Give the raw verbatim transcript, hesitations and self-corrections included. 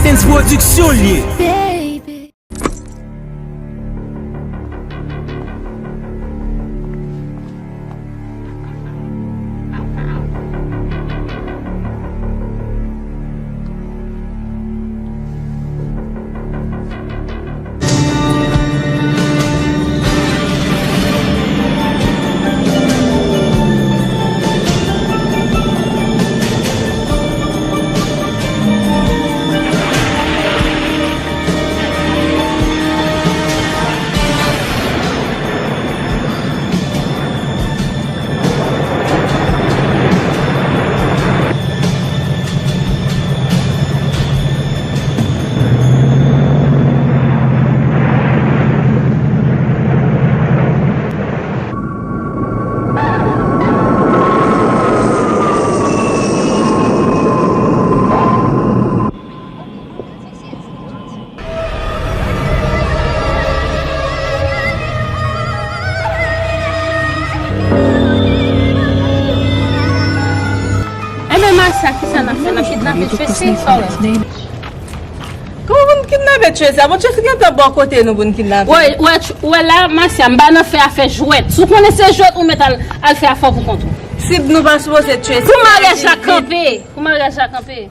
Prince Production l ye. Enben, Masya, kisa n ap fè? N ap kidnape Tracy? Sa w wè? Kòman pou n kidnape Tracy? Bon, Tracy gentan bò kote nou pou n kidnape. Wè, wè, wè la, Masya, m pa nan fè afè jwèt. Si w konnen se jwèt, ou mèt al, al fè afè w pou kont ou. Si nou pa sipoze Tracy. Pou maryaj la kanpe. Pou maryaj la kanpe.